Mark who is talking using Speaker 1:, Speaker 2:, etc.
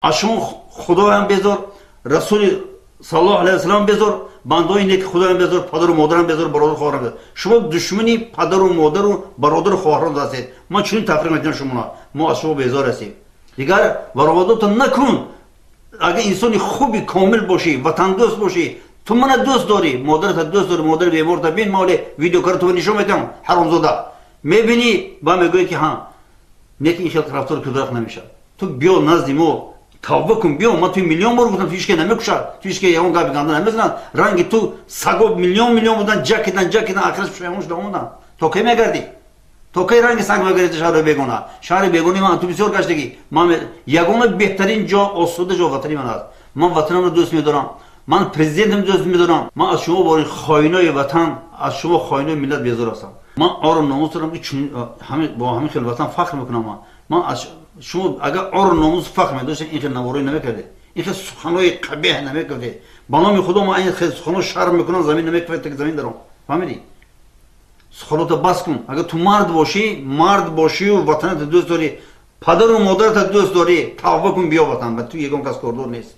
Speaker 1: Аз шумо Худоям безор, Расули саллаллоҳу алайҳи васаллам безор, бандаои неки Худоям безор, падару модарам безор, бародару хоҳарам безор. Шумо душмани падару модару бародару хоҳарон ҳастед. Ман чунин тафриқ метиҳам шуморо. Мо аз шумо безор ҳастем. Дигар баровардото накун. Агар инсони хуби комил бошӣ, ватандӯст бошӣ, ту мана дӯст дорӣ, модарата дӯст дорӣ, модари беморта бин, моли видеокара ту нишон метиҳам, ҳаромзода. Мебинӣ, ба мегӯӣ, ки ҳа, неки ин хел рафтори кудрақ намешавад. Ту биё назди мо, тавба кун, биё. Ман туи миллион бор гуфтам, ту ҳичке намекушад, ту ҳичке ягон гапи ганда намезанад. Ранги ту саго миллион миллион будан, ҷакидан, ҷакидан, ахираш пушаймон шуда омадан. То кай мегардӣ? То кай ранги саг мегардӣ шаҳри бегона? Шаҳри бегони ман ту бисёр гаштагӣ. Ман ягона беҳтарин ҷо, осуда ҷо ватани ман аст. Ман ватанамро дӯст медорам, ман президентам дӯст медорам. Ман аз шумо, бори хоинои ватан, аз шумо, хоинои миллат, безор ҳастам. Ман ору номус дорам, ки бо ҳамин хел ватан фахр мекунам. Ман аз шумо агар ору номус фахр медоштед, ин хел наворӣ намекардед, ин хел суханои қабеҳ намекардед. Ба номи Худо, ман ин хел сухано шарм мекунам, замин намекунад, замин даром. Фаҳмидӣ? Суханота бас кун. Агар ту мард бошӣ, мард бошию ватаната дӯст дорӣ, падару модарата дӯст дорӣ, тавба кун, биё ватан. Ба ту ягон кас кордор нест.